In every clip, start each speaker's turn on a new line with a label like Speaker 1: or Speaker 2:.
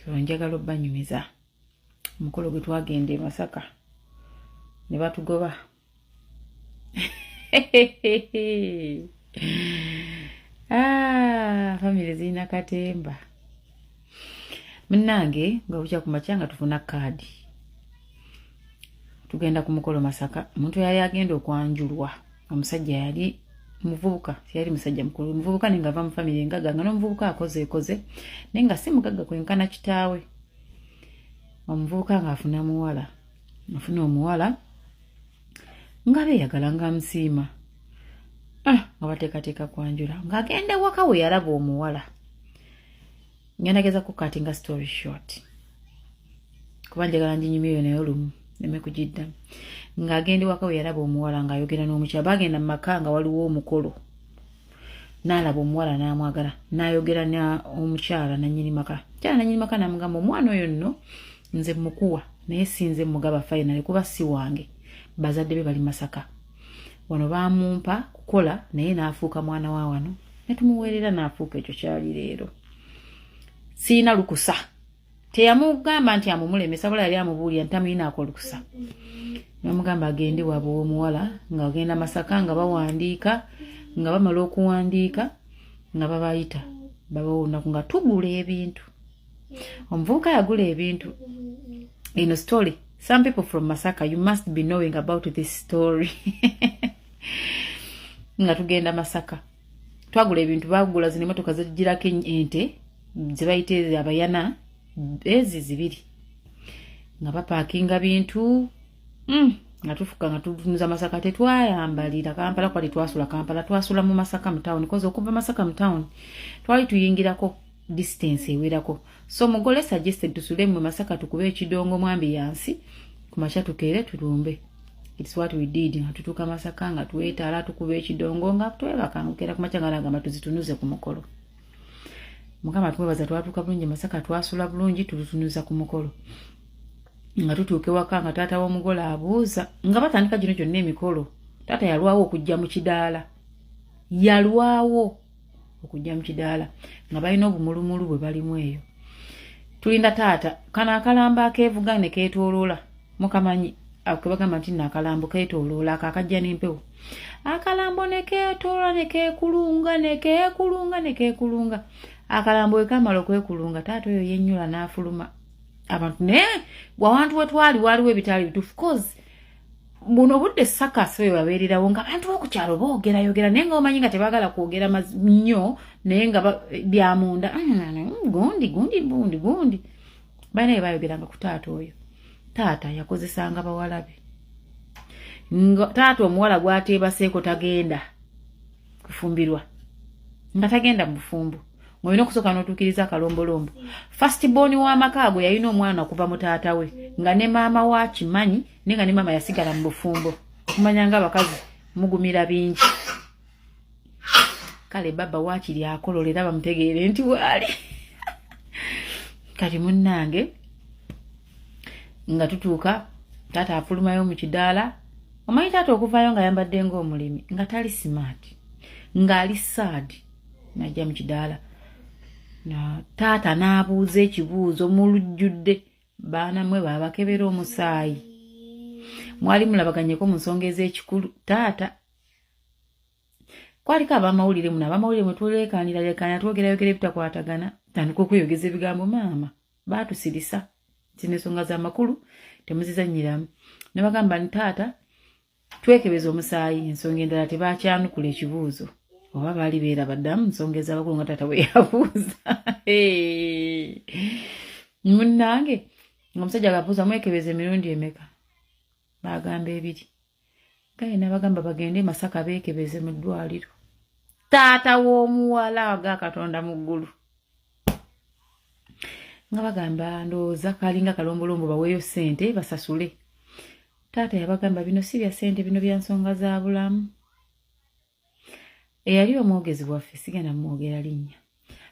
Speaker 1: Njagala obbanyumiza omukolo gwe twagenda e Masaka ne batugoba. Ah, famire zirina katemba munnange. Nga bukya ku makya nga tufuna kaadi, tugenda ku mukolo Masaka. Omuntu yali agenda okwanjulwa, omusajja yali muvubuka, yali musajja mukulu, muvubuka, naye nga ava mu famire engaga, nga n'omuvubuka akoze ekoze, naye nga si mugagga kwenkana kitaawe. Omuvubuka ng'afuna muwala, afuna omuwala nga beeyagala, nga amusiima, ah, nga bateekateeka kwanjula. Ng'agenda waka we yalaba omuwala, ngenda geza kucuttinga story short kuba njagala nginyumyeyo naye olumu neme kugiddamu. Ng'agenda ewaka we yalaba omuwala ng'ayogera n'omukyala, bagenda mu maka nga waliwo omukolo, n'alaba omuwala n'amwagala, n'ayogera omukyala nannyini maka. Mukyala nannyini maka n'amugamba, "Omwana oyo nno nze mukuwa, naye si nze mugaba finally, kuba si wange. Bazadde be bali Masaka wano, bamumpa kukola, naye n'afuuka mwana wa wano, ne tumuweerera n'afuuka ekyo kyali leero. Siina lukusa." Teyamugamba nti amumulemesa, bula yali amubuulira nti tamuyinaako lukusa. Namugamba agende waabwe w'omuwala. Ng'agenda Masaka, nga bawandiika, nga bamala okuwandiika nga babayita, babawa olunaku, nga tugula ebintu. Omuvubuka yagula ebintu. Eno story, some people from Masaka, you must be knowing about this story. Nga tugenda Masaka, twagula ebintu, bagula zino emotoka zigirako ente zebayita abayana, ezi zibiri, nga bapaakinga bintu, nga tufuka nga tutunuza Masaka. Tetwayambalira Kampala, kwali twasula Kampala, twasula mu Masaka mu town, 'cause okuva Masaka mu town twali tuyingirako distance ewerako. So mugole suggested tusule mu Masaka, tukube ekidongo mu ambiance, ku makya tukeere tulumbe. It's what we did. Nga tutuuka Masaka, nga twetaala, tukuba ekidongo, nga twebaka, ngukera ku makya nga nagamba tuzitunuze ku mukolo. Mukama tumwebaza, twatuuka bulungi Masaka, twasula bulungi, tulutunuza ku mukolo. Nga tutuuka ewaka, nga taata w'omugole abuuza, nga batandika gino gyonna emikolo, taata yalwawo okujja mu kidaala, yalwawo okujja mu kidaala, nga balina obumulumulu bwe balimu eyo. Tulinda taata. Kano akalambo akeevuga ne keetooloola, mukamanyi kebagamba nti nno akalambo keetooloola, ako akajja n'empewo, akalambo ne keetooloola, ne keekulunga, ne keekulunga, ne keekulunga. Akalambo we kamala okwekulunga, taata oyo yennyula n'afuluma. Abantu naye wawantu we twali waaliwo ebitaali bituufu, 'cause buno obudde sakasi oyo babeererawo, nga abantu b'oku kyalo boogerayogera, naye nga omanyi nga tebaagala kwogera nnyo, naye nga byamunda, gundi gundi gundi gundi balina bye bayogeranga ku taata oyo. Taata yakozesanga bawala be, nga taata omuwala gw'ateebaseeko tagenda kufumbirwa, nga tagenda mu bufumbo, ng'olina okusooka n'otuukiriza akalombolombo. First born w'amaka ago yalina omwana okuva mu taata we, nga ne maama wa kimanyi, naye nga ne maama yasigala mu bufumbo. Okumanya nga abakazi mugumira bingi. Kale baba waakiri akolola era bamutegeere nti waali. Kati munnange, nga tutuuka, taata afulumayo mu kidaala. Omanyi taata okuvaayo nga ayambadde ng'omulimi, nga tali smart, ng'ali sad. Najja mu kidaala, taata n'abuuza ekibuuzo mu lujjudde, "Baana mmwe, baabakebera omusaayi? Mwali mulabaganyeko mu nsonga ez'ekikulu?" Taata kwaliko abamawulire muno, abamawulire mwe tuleekaanira leekaanira, twogerayogera ebitakwatagana, tandika okweyogeza ebigambo. Maama baatusirisa, zino ensonga z'amakulu temuzizannyiramu. Ne bagamba nti, "Taata, twekebeza omusaayi." Ensonga endala tebakyanukula ekibuuzo, oba baali beeraba ddamu nsonga ez'abakulu nga taata bwe yabuuza. Munnange, ng'omusajja gabuuza, "Mwekebeza emirundi emeka?" Bagamba ebiri. Gaye nabagamba bagende Masaka beekebeze mu ddwaliro. Taata w'omuwala aga Katonda mu ggulu, nga bagamba ndowooza kalinga kalombolombo, baweeyo ssente basasule. Taata yabagamba, "Bino si bya ssente, bino bya nsonga za bulamu." Eyali omwogezi waffe, sigenda mumwogera linnya,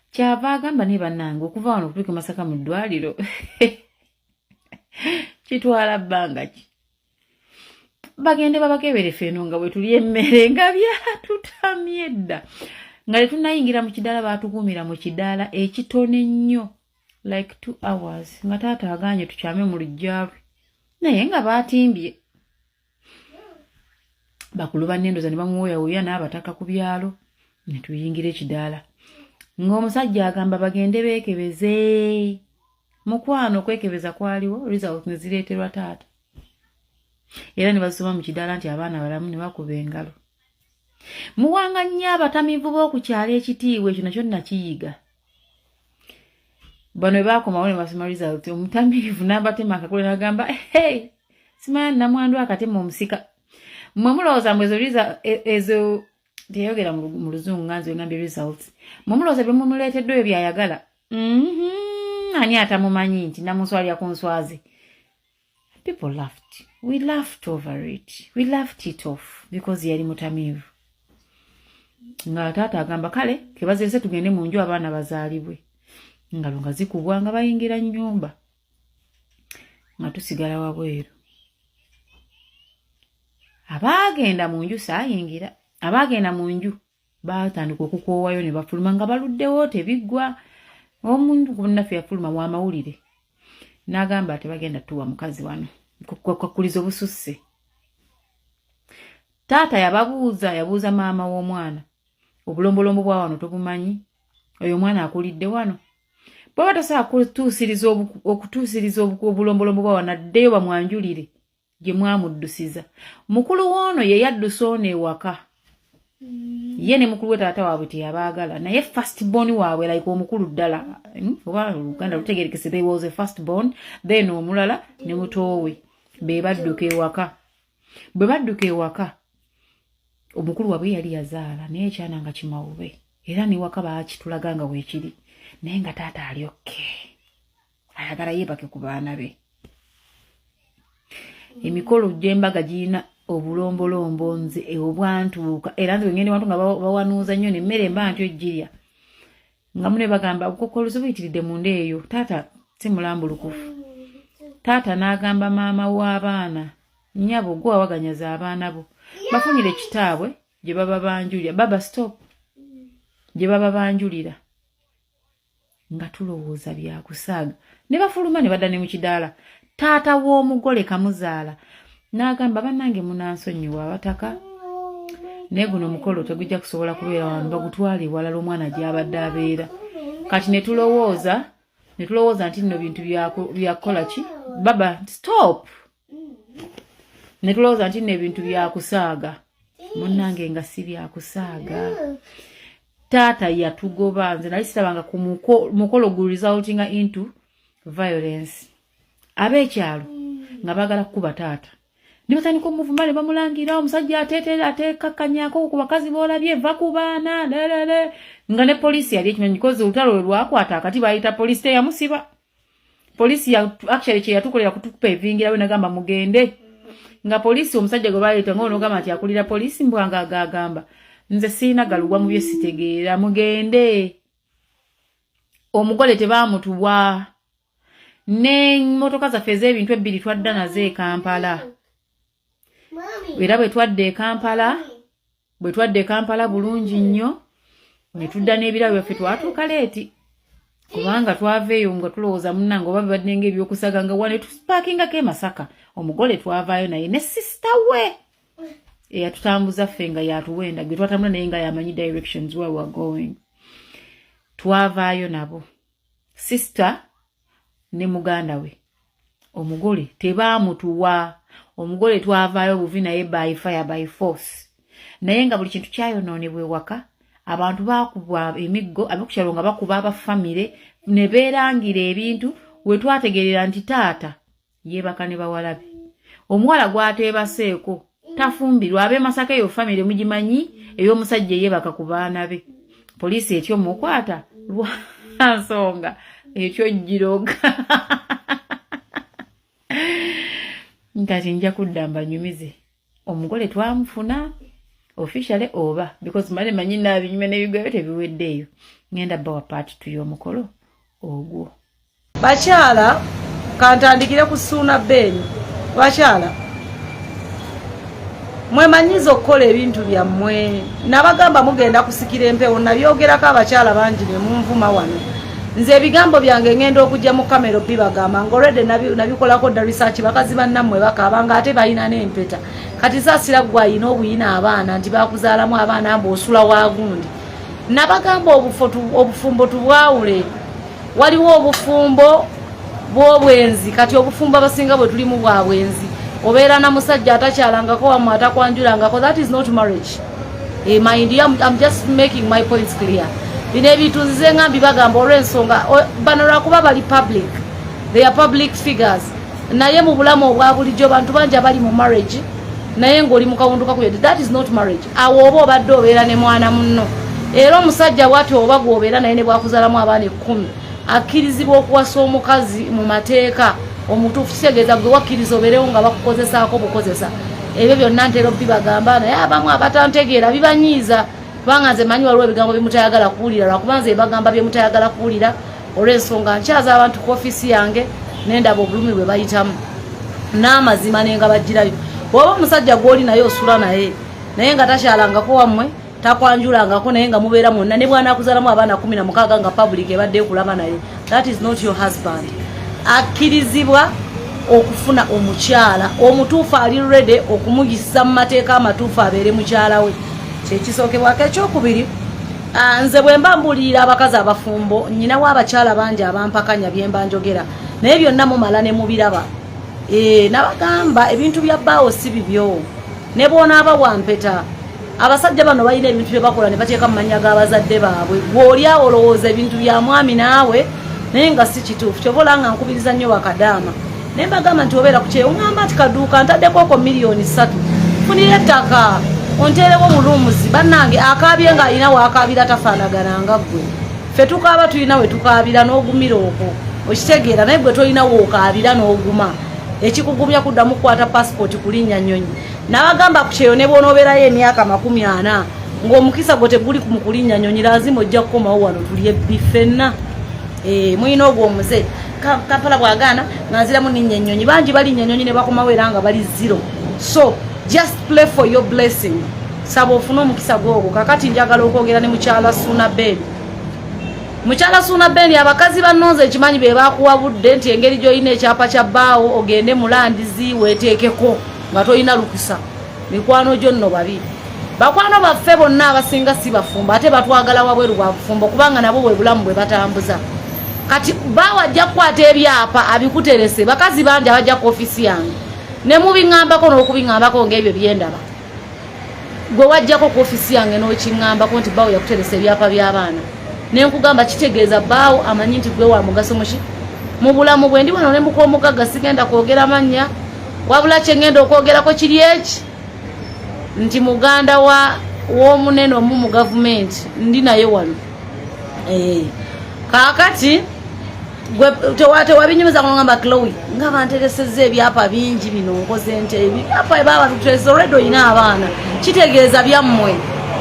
Speaker 1: kyava agamba, "Naye bannange, okuva wano okutuuka e Masaka mu ddwaliro kitwala bbanga ki? Bagende babakebere." Ffeno nga bwe tulya emmere nga byatutamye dda, nga tetunnayingira mu kidaala, baatukuumira mu kidaala ekitono ennyo. Like 2 hours nga taata aganye tukyame mu luggya lwe, naye nga baatimbye bakulu bannendoza ne bamuwoyawuya n'abataka ku byalo, ne tuyingira ekidaala ng'omusajja agamba bagende beekebeze. Mukwano, okwekebeza kwaliwo, result ne zireeterwa taata era ne bazisoma mu kidaala nti abaana balamu, ne bakuba engalo. Muwanga nnyo abatamiivu b'oku kyalo ekitiibwa, ekyo nakyo nakiyiga. Bano bwe baakomawo ne basoma result, omutamiivu n'abatema akakule n'agamba, "Hey, simanya namwandu akatema omusika. Mmwe mulowooza mbu ezo ezo teyayogera mu Luzungu, nga nze ngambye results. Mmwe mulowooza bye mumuleetedde oyo byayagala? Ani atamumanyi nti namuswalya ku nswazi?" People laughed, we laughed over it, we laughed it off because yali mutamiivu. Nga taata agamba, "Kale kebazirese, tugende mu nju abaana bazaalibwe." Ngalo nga zikubwa nga bayingira nnyumba, nga tusigala wabweru. Abaagenda mu nju saayingira, abaagenda mu nju baatandika okukoowayo ne bafuluma nga baluddewo tebiggwa. Omuntu kunnaffe yafuluma wamawulire n'agamba, "Tebagenda tuwa mukazi wano, kwakkuliza obususse." Taata yababuuza, yabuuza maama w'omwana, "Obulombolombo bwa wano tobumanyi? Oyo omwana akulidde wano. Bwaba tasobola okutuusiriza obulombolombo bwa wano, addeyo bamwanjulire gye mwamuddusiza." Mukulu w'ono ye yaddusa ono ewaka. Ye ne mukulu we, taata waabwe teyabaagala, naye first born waabwe, like omukulu ddala, oba Oluganda lutegerekese, there was a first born, then omulala ne mutoowe, be badduka ewaka. Bwe badduka ewaka, omukulu waabwe yali yazaala naye ekyana nga kimawube, era newaka baakitulaga nga weekiri, naye nga taata ali okay, ayagala yeebake ku baana be. Emikolo gy'embaga girina obulombolombo. Nze obwantuuka era nze wengende wantu nga bawanuuza nnyo nemmere mba ntyo girya nga mune bagamba obukokolozi buyitiridde munda eyo. Taata si mulambulukufu. Taata n'agamba maama w'abaana, "Nnyabo, gwe wawaganyaza abaana bo, bafunire kitaabwe gye baba banjulira." Baba stop, gye baba banjulira. Nga tulowooza byakusaaga, ne bafuluma ne badda ne mu kidaala. Taata w'omugole kamuzaala n'agamba, "Bannange, munansonyiwa abataka, naye guno omukolo tegujja kusobola kubeera wano, bagutwale ewalala omwana gy'abadde abeera." Kati ne tulowooza nti nno bintu byakukola ki. Baba stop. Ne tulowooza nti nno ebintu byakusaaga. Munnange, nga si byakusaaga. Taata yatugoba. Nze nali sirabanga ku mukolo gu resultinga into violence. Ab'ekyalo nga baagala kukuba taata, ne batandika omuvuma ne bamulangira, "Omusajja ateetera ateekakkanyako ku bakazi b'olabye, va ku baana lelele." Nga ne poliisi yali ekimanyi, because olutalo lwe lwakwata akati bayita poliisi, teyamusiba. Poliisi actually kye yatukolera kutukupa evingirawe, nagamba mugende. Nga poliisi omusajja gwe baleeta nga onogamba nti akulira poliisi, mbwanga agagamba, "Nze siina galugwa mu bye sitegeera, mugende." Omugole tebaamutuwa, n'emmotoka zaffe ez'ebintu ebbiri twadda nazo e Kampala. Era bwe twadda e Kampala, bwe twadda e Kampala bulungi nnyo, ne tudda n'ebirabo byaffe. Twatuuka late kubanga twava eyo nga tulowooza munnange oba bibadde nga ebyokusaga, nga wane tupaakingako e Masaka. Omugole twavaayo naye ne sister we eyatutambuza ffe, nga yatuwenda gwe twatambula naye, nga yamanyi directions where we are going. Twavaayo nabo, sister ne muganda we. Omugole tebaamutuwa. Omugole twavaayo buvi naye by fire by force, naye nga buli kintu kyayonoonebwa ewaka. Abantu bakubwa emiggo, ab'okukyalo nga bakuba abafamire ne beerangira ebintu. We twategeerera nti taata yeebaka ne bawala be, omuwala gw'ateebaseeko tafumbirwa. Ab'e Masaka eyo famire mugimanyi, ey'omusajja eyeebaka ku baana be. Poliisi etyo mukwata lwa nsonga etyo giroga. Kati nja kudda mbanyumize omugole twamufuna officially oba, because male manyi naabinyumya n'ebigoyo tebiweddeeyo. Ngenda bawa part two y'omukolo ogwo.
Speaker 2: Bakyala, kantandikire ku Suuna Ben. Bakyala, mwemanyiza okukola ebintu byammwe. Nabagamba mugenda kusikira empewo. Nabyogerako abakyala bangi ne munvuma wano. Nze ebigambo byange ngenda okujja mu kamera bibagamba nga already nabikolako dda research. Bakazi bannammwe bakaaba nga ate balina n'empeta. Kati saasira gwe ayina obuyina abaana nti bakuzaalamu abaana mbu osula wagundi. Nabagamba obufumbo tubwawule. Waliwo obufumbo bw'obwenzi. Kati obufumbo abasinga bwe tulimu bwa bwenzi. Obeera na musajja atakyalangako wammwe, atakwanjulangako. That is not marriage. Mind you, I'm just making my points clear. Bino ebintu nzize nga mbibagamba olw'ensonga bano lwakuba bali public, they are public figures. Naye mu bulamu obwa bulijjo bantu bangi abali mu marriage naye ng'oli mu kawundu kakuyedde. That is not marriage. Awo oba obadde obeera ne mwana munno. Era omusajja bwati oba gwobeera naye ne bwakuzalamu abaana 10, akkirizibwa okuwasa omukazi mu mateeka omutuufu. Kitegeeza gwe wakkiriza obeerewo nga bakukozesaako bukozesa. Ebyo byonna ntera obibagamba, naye abamu abatantegeera bibanyiiza, kubanga nze manyi waliwo ebigambo byemutayagala kuwulira, lwakuba nze bagamba byemutayagala kuwulira olw'ensonga nkyaza abantu ku ofiisi yange nendaba obulumi bwe bayitamu n'amazima nenga bagirayo. Bw'oba omusajja gw'oli naye osula naye, naye nga takyalangako wammwe, takwanjulangako, naye nga mubeera mwonna, ne bwanaakuzalamu abaana 16 nga public ebadde ekulaba naye, that is not your husband. Akkirizibwa okufuna omukyala omutuufu ali ready okumuyisa mu mateeka amatuufu abeere mukyala we. Kyekisookebwako. Ekyokubiri, nze bwe mba mbuulirira abakazi abafumbo, nyinawo abakyala bangi abampakanya byemba njogera, naye byonna mumala ne mubiraba. Nabagamba ebintu bya bbaawo si bibyo. Ne bw'onaaba wampeta, abasajja bano balina ebintu bye bakola ne bateeka mu mannya g'abazadde baabwe. Gw'oli awo olowooza ebintu bya mwami naawe, naye nga si kituufu. Kyova olaba nga nkubiriza nnyo bakadaama naye mbagamba nti obeera ku kyeyo, ŋŋamba nti kaduuka ntaddeko okwo miliyoni 3, funira ettaka onteerewo bulumuzi. Bannange, akaabye ng'alina waakaabira, tafaanagananga ggwe. Ffe tukaaba tulina we tukaabira n'ogumira okwo, okitegeera? Naye gwe tolina wookaabira n'oguma. Ekikugumya kuddamu kukwata passport kulinnya nnyonyi. Nabagamba ku kyeyo ne bw'onoobeerayo emyaka 40 ng'omukisa gwe teguli mu kulinnya nnyonyi, lazima ojja kukomawo wano tulye bbi ffenna. Mulina ogwo omuze. Kampala bwagaana nga nziramu ninnya ennyonyi. Bangi balinnya ennyonyi ne bakomawo era nga bali zero. So just play for your blessing, saba ofune omukisa gwogwo. Kakati njagala okwogera ne mukyala Suuna Ben. Mukyala Suuna Ben, abakazi bannonze ekimanyi be bakuwabudde nti engeri gy'olina ekyapa kya bbaawo ogende mu lands weeteekeko nga tolina lukusa. Mikwano gyo nno babi. Bakwano baffe bonna abasinga si bafumbo, ate batwagala wabweru bwa bufumbo, kubanga nabo bwe bulamu bwe batambuza. Kati baawe ajja kukwata ebyapa abikuterese. Bakazi bangi abajja ku ofisi yange ne mubiŋŋambako n'okubiŋŋambako ng'ebyo byendaba. Gwe wajjako ku ofisi yange n'okiŋŋambako nti baawo yakuteresa ebyapa by'abaana, ne nkugamba kitegeeza baawo amanyi nti gwe wa mugaso muki mu bulamu bwe. Ndi wano ne muka omugagga, sigenda kwogera mannya, wabula kye ŋŋenda okwogerako kiri eki nti muganda wa w'omunene omu mu gavumenti ndi naye wano. Kaakati gwe tewabinyumiza ngamba Chloe nga banteresezza ebyapa bingi bino, nkoze nte ebyapa baba bituteresa already olina abaana, kitegeeza byammwe.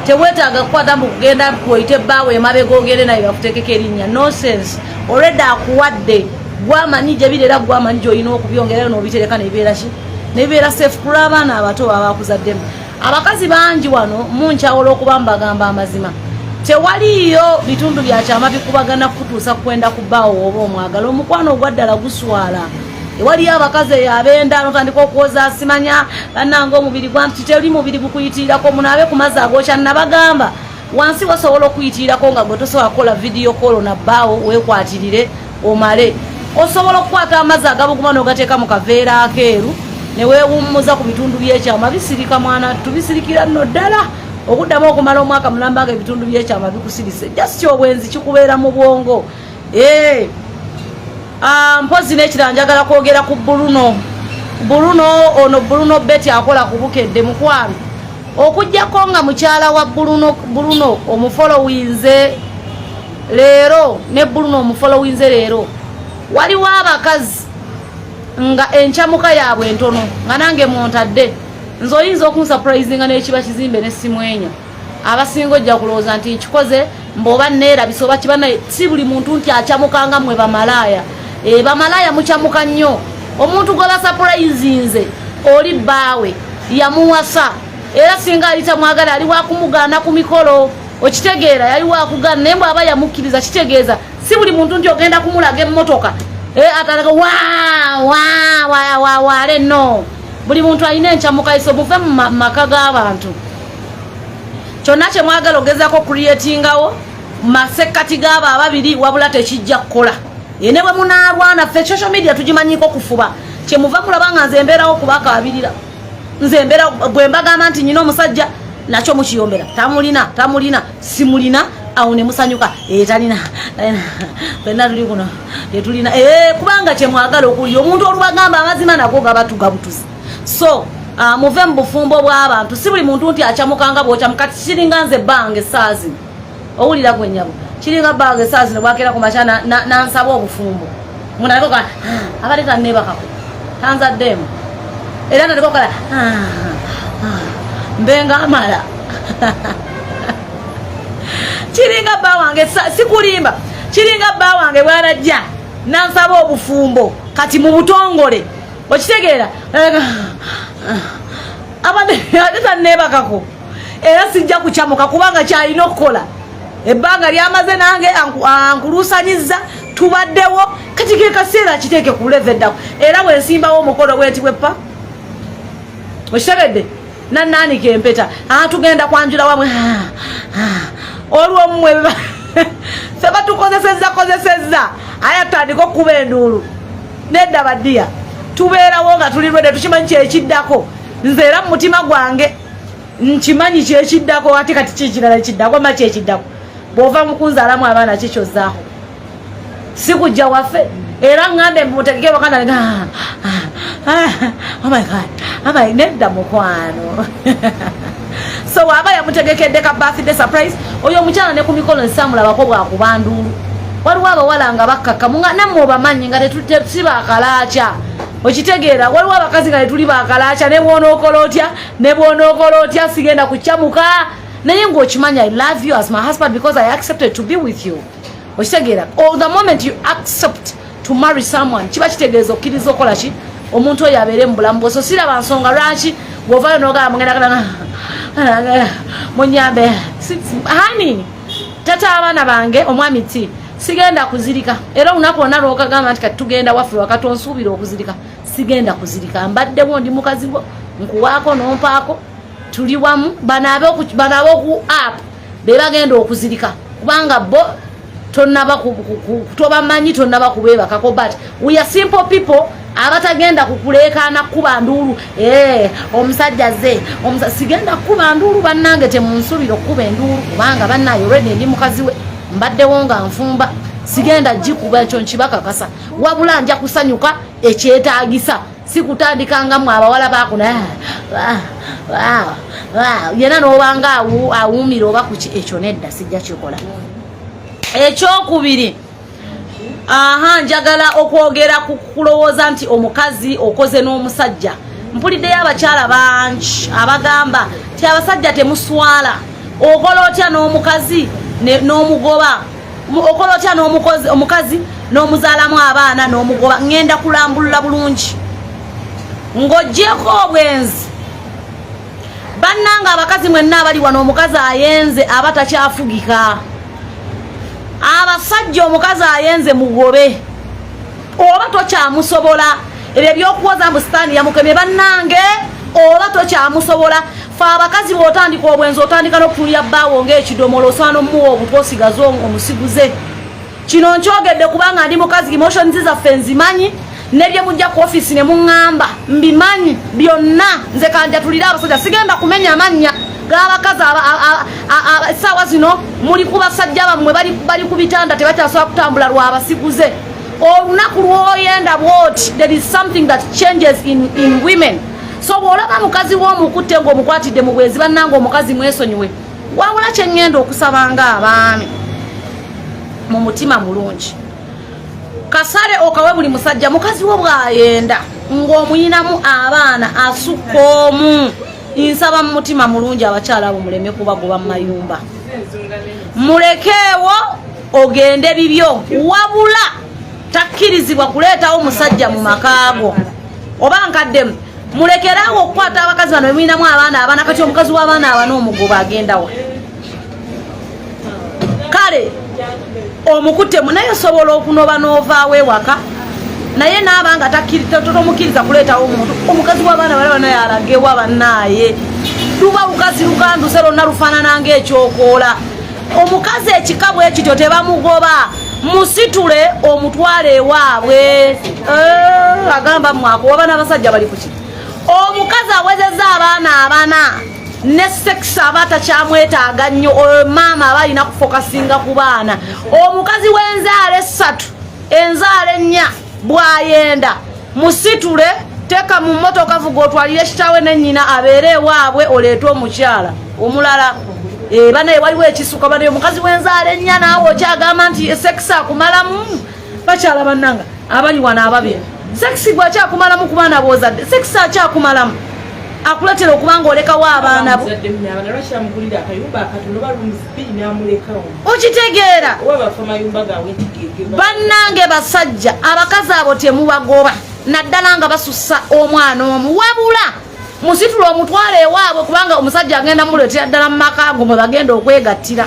Speaker 2: Teweetaaga kukwata mbu kugenda kwoyita ebbaawe emabega ogende naye bakuteekeko erinnya. Nonsense. Already akuwadde, gwamanyi gye biri era gwamanyi gyolina okubyongerayo n'obitereka nebibeera ki, nebibeera safe ku lw'abaana abato baba bakuzaddemu. Abakazi bangi wano munkyawula okuba mbagamba amazima, tewaliiyo bitundu byakyama bikubagana kutuusa kwenda ku bbaawo oba omwagala. Omukwano ogwaddala guswala. Ewaliyo abakazi eyo abenda notandika okwoza, simanya bannanga omubiri gwanti teri mubiri gukuyitirirako. Munaabe ku mazzi agokya. Nabagamba wansi wasobola okuyitirirako nga gwe tosobola kukola video call na bbaawo, weekwatirire omale. Osobola okukwata amazzi agabuguma n'ogateeka mu kaveera akeeru ne weewummuza ku bitundu by'ekyama, bisirika. Mwana tubisirikira nno ddala okuddamu okumala omwaka mulamba nga ebitundu by'ekyama bikusirise. Just obwenzi kikubeera mu bwongo. Mpozi n'ekirala njagala kwogera ku Bruno. Bruno ono, Bruno Betty akola ku Bukedde. Mukwano, okugjako nga mukyala wa Bruno, Bruno omufolowinze leero ne Bruno omufolowinze leero. Waliwo abakazi nga enkyamuka yaabwe entono, nga nange muntadde. Nze oyinza okunsurprisinga n'ekiba kizimbe nesimwenya. Abasinga ojja kulowooza nti nkikoze mbaoba neerabisa oba kiba, naye si buli muntu nti akyamukanga mmwe bamalaaya. Bamalaaya mukyamuka nnyo. Omuntu gwe basurprisinze oli bbaawe yamuwasa, era singa ali tamwagala ali wakumugaana ku mikolo, okitegeera? Yali wakugaana, naye bw'aba yamukkiriza kitegeeza Si buli muntu nti ogenda kumulaga emmotoka eh, atandika wa wa wa wa wale no. Buli muntu alina enkyamuka iso muve mu maka g'abantu. Kyonna kye mwagala ogezaako creatingawo masekkati g'abo ababiri wabula tekijja kukola. Ne bwe munaalwana ffe social media tugimanyiko kufuba. Kyemuva mulaba nga nze mbeerawo kubakaabirira. Nze mbeera bwe mbagamba nti nyina omusajja nakyo mukiyombera tamulina tamulina simulina awo ne musanyuka talina fenna tuli kuno tetulina kubanga kyemwagala okulya omuntu olubagamba amazima nago gabatugabutuzi. So muve mu bufumbo bw'abantu. Si buli muntu nti akyamukanga bw'okyamuka. Kiringa nze bbanga essaawa zino owulira gwe nnyabo kiringa bbanga essaawa zino bwakeera ku makya nansaba obufumbo munaleko abadde tanneebakako tanzaddeemu era nateka okala mbenga amala kiringa bba wange sikulimba kiringa bba wange bwanajja nansaba obufumbo kati mu butongole okitegeera abadde tanneebakako era sijja kukyamuka kubanga kyalina okukola ebbanga lyamaze nange ankuluusanyizza tubaddewo kati ke kaseera akiteeke ku level eddako era bwensimbawo omukolo bwenti bweppa okitegedde nanaanika empeta tugenda kwanjula wamwe olwo mmwe ffe batukozesezza kozesezza aya tutandika okukuba enduulu nedda baddiya tubeerawo nga tuli lwedde tukimanyi kyekiddako. Nze era mu mutima gwange nkimanyi kyekiddako ate kati kikirala kiddako ma kyekiddako bw'ova mu kunzaalamu abaana kikyozaako si kujja waffe era ŋŋambe mutegeke wakanda oh my God oh nedda mukwano. So waaba yamutegekedde ka birthday surprise oyo omukyala ne ku mikolo nsamulabako bwakuba nduulu. Waliwo abawala nga bakkakkamu nga nammwe obamanyi nga tetusi bakalaaca okitegeera. Waliwo abakazi nga tetuli bakalaaca ne bwonookola otya ne bwonookola otya sigenda kukyamuka naye ng'okimanya I love you as my husband because I accepted to be with you okitegeera. Or the moment you accept to marry someone kiba kitegeeza okkiriza okukola ki omuntu oyo abeere mu bulamu bwo. So siraba nsonga lwaki bw'ovayo n'ogamba mugenda munyambe hani tata abaana bange omwami ti sigenda kuzirika era olunaku lwonna lwokagamba nti kati tugenda waffe wakati onsuubira okuzirika sigenda kuzirika mbaddewo ndi mukazi wo nkuwaako nompaako tuli wamu bano ab'oku app be bagenda okuzirika kubanga bo tonaba tobamanyi tonaba kubeebakako. But we are simple people abatagenda kukuleekaana kukuba nduulu eh, omusajja ze sigenda kukuba nduulu bannange temunsuubira okukuba enduulu kubanga bannaye already ndi mukazi we mbaddewo nga nfumba sigenda gikuba ekyo nkibakakasa wabula nja kusanyuka ekyetaagisa si kutandika nga mwe abawala bakuna yena n'obanga awuumira oba kuki ekyo nedda sijja kikola. Ekyokubiri aha njagala okwogera ku kulowooza nti omukazi okoze n'omusajja. Mpuliddeyo abakyala bangi abagamba ti abasajja temuswala okola otya n'omukazi n'omugoba okola otya n'omukazi n'omuzaalamu abaana n'omugoba. Ŋŋenda kulambulula bulungi ng'oggyeko obwenzi. Bannanga abakazi mwenna abali wano omukazi ayenze aba takyafugika. Abasajja omukazi ayenze mugobe oba tokyamusobola. Ebyo ebyokuwoza mbu sitaani yamukemye bannange oba tokyamusobola. Fe abakazi bw'otandika obwenzi otandika n'okutunulira bbaawo ng'ekidomola osaana omuwa obutwa osigaze omusiguze. Kino nkyogedde kubanga ndi mukazi emotions zaffe nzimanyi nebye mujja ku ofisi ne muŋŋamba mbimanyi byonna. Nze kanjatulire abasajja sigenda kumenya amannya g'abakazi essaawa zino muli ku basajja bammwe bali ku bitanda tebakyasobola kutambula lwabasiguze. Olunaku lw'oyenda bwoti there is something that changes in women. So bw'olaba mukazi w'omukutte ng'omukwatidde mu bwenzi bannanga omukazi mwesonyiwe. Wabula kye ŋŋenda okusaba nga abaami mu mutima mulungi kasale okawe buli musajja mukazi wo bw'ayenda ng'omuyinamu abaana asukka omu nsaba mu mutima mulungi abakyala abo muleme kubagoba mu mayumba mulekeewo ogende bibyo wabula takkirizibwa kuleetawo musajja mu makaago oba nkaddemu mulekeraawo okukwata abakazi bano bemuyinamu abaana abaana kati omukazi w'abaana abana omugoba agendawa kale. Omukuttemu naye osobola okunoba n'ovaawo ewaka, naye naaba nga tomukkiriza kuleetawo omuntu. Omukazi w'abaana balaba naye alagewa bannaaye, luba lukazi lukanduse lwonna lufaanana ng'ekyokoola. Omukazi ekika bwe kityo tebamugoba, musitule omutwale ewaabwe. Agamba mwako waba n'abasajja bali kuki. Omukazi awezezza abaana abana ne sex aba takyamwetaaga nnyo. Oyo maama aba alina kufokasinga ku baana. Omukazi w'enzaala essatu, enzaala ennya, bw'ayenda musitule, teeka mu mmotoka, vuga otwalire kitaawe ne nnyina abeere ewaabwe, oleete omukyala omulala. Banaye waliwo ekisuka banaye. Omukazi w'enzaala ennya naawe okyagamba nti sex akumalamu. Bakyala bannanga abali wano ababiri, sex gwakyakumalamu ku baana b'ozadde? Sex akyakumalamu akuletera okuba nga olekawo abaana bo? Okitegeera? Bannange basajja, abakazi abo temubagoba, naddala nga basussa omwana omu. Wabula musitula omutwalo ewaabwe, kubanga omusajja agenda muleetera ddala mu maka ago mwe bagenda okwegattira.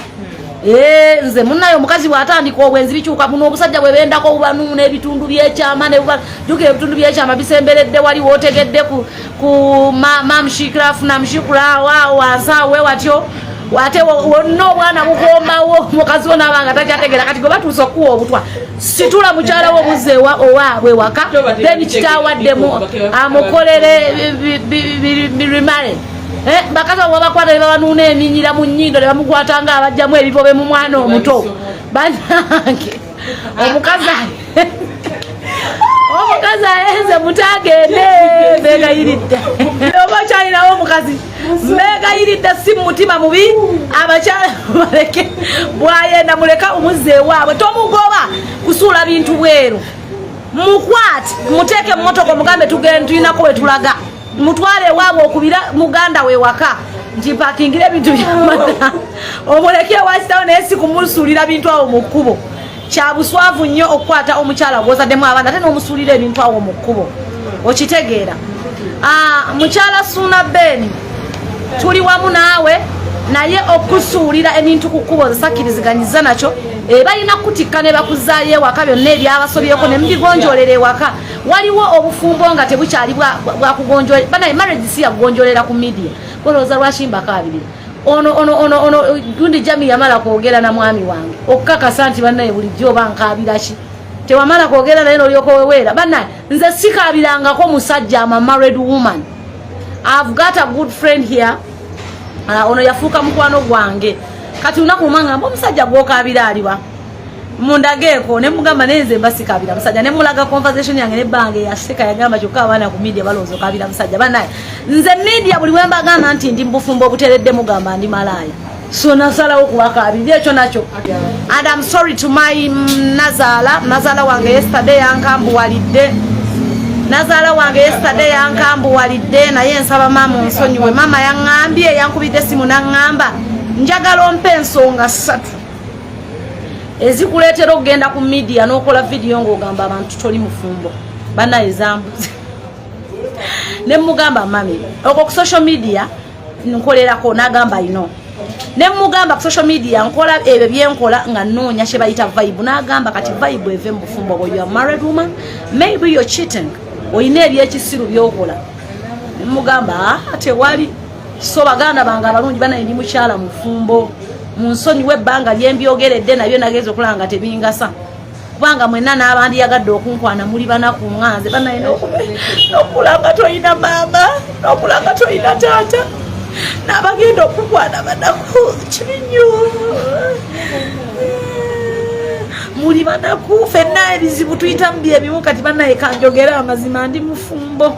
Speaker 2: Nze munaye, omukazi bw'atandika obwenzi bikyuka. Buno obusajja bwe bendako bubanuuna ebitundu byekyama, jjukira ebitundu byekyama bisemberedde wali wootegedde ku mamshikirafu namshikura wansi awe watyo, ate wonna obwana bukomawo. Omukazi wo naaba nga takyategeera. Kati gwe batuusa okukuwa obutwa, situla mukyala wo muzze owaabwe waka, then kitaawaddemu amukolere rimare. Bakazi abo babakwata ne babanuuna eminyira mu nnyindo ne bamukwata nga abajjamu ebibobe mu mwana omuto. Banange, omukazi ayenze mutagende, begayiridde. Oba okyalinawo omukazi, mbegayiridde, si mumutima mubi, abakyala baleke. Bwayenda muleka omuzza ewaabwe, tomugoba kusuula bintu bweru. Mukwate, muteeke mumotoka, omugambe tugende, tulinako wetulaga. Mutwale ewaabwe, okubira muganda we waka nti mpakingira ebintu byamana, omuleke ewakitawo, naye si kumusuulira bintu awo mu kkubo. Kya buswavu nnyo okukwata omukyala gwozaddemu abaana ate n'omusuulira ebintu awo mu kkubo. Okitegeera? Mukyala Suuna Ben, tuli wamu naawe, naye okusuulira ebintu ku kkubo nsakkiriziganyiza nakyo. Balina kutikka ne bakuzaayo ewaka, byonna ebyabasobyeko ne mubigonjolera ewaka. Waliwo obufumbo nga tebukyali bwakugonjola. Banaye, marriage si yakugonjolera ku media. Olowooza lwaki mbakaabirira? Ono ono ono ono gundi Jami yamala kwogera na mwami wange okukakasa nti bannaye bulijjo oba nkaabira ki? Tewamala kwogera naye nolyoka weweera. Bannaye, nze sikaabirangako musajja. Am a married woman. I've got a good friend here. Ono yafuuka mukwano gwange. Kati lunaku lumu angamba, "Omusajja gwokaabira aliwa? Mundageeko." Ne mugamba, "Naye nze mba sikaabira musajja." Ne mulaga conversation yange nebbange. Yaseka, yagamba, "Kyokka abaana ku media balowooza okaabira musajja." Banaye, nze media buli wembagamba nti ndi mubufumbo obuteredde, mugamba ndi malaaya. So nasalawo kubakaabirira ekyo nakyo. And I'm sorry to my nazaala. Nazaala wange yesterday yankambuwalidde. Nazaala wange yesterday yankambuwalidde, naye nsaba maama onsonyiwe. Maama yaŋŋambye, yankubidde esimu naŋŋamba, "Njagala ompe ensonga ssatu ezikuleetera okugenda ku media n'okola vidiyo ng'ogamba abantu toli mufumbo." Banaye zambuze. Ne mugamba, "Mami, okwo ku social media nkolerako." N'agamba ino. Ne mugamba, "Ku social media nkola ebyo byenkola nga nnoonya kye bayita vibe." N'agamba, "Kati vibe eve mu bufumbo bwo. You are married woman, maybe you're cheating, olina ebyekisiru byokola." Ne mugamba, "Ah, tewali." So baganda bange abalungi, banaye ndi mukyala mufumbo, munsonyiwa ebbanga lyembyogeredde nabyo. Nagenza okulaba nga tebingasa, kubanga mwenna n'abandiyagadde okunkwana muli banaku nga nze. Banaye, n'okula nga tolina maama, n'okula nga tolina taata, n'abagenda okukwana banaku, kibi nnyo. Muli banaku, fenna ebizibu tuyitamu byebimu. Kati banaye, kanjogere amazima, ndi mufumbo.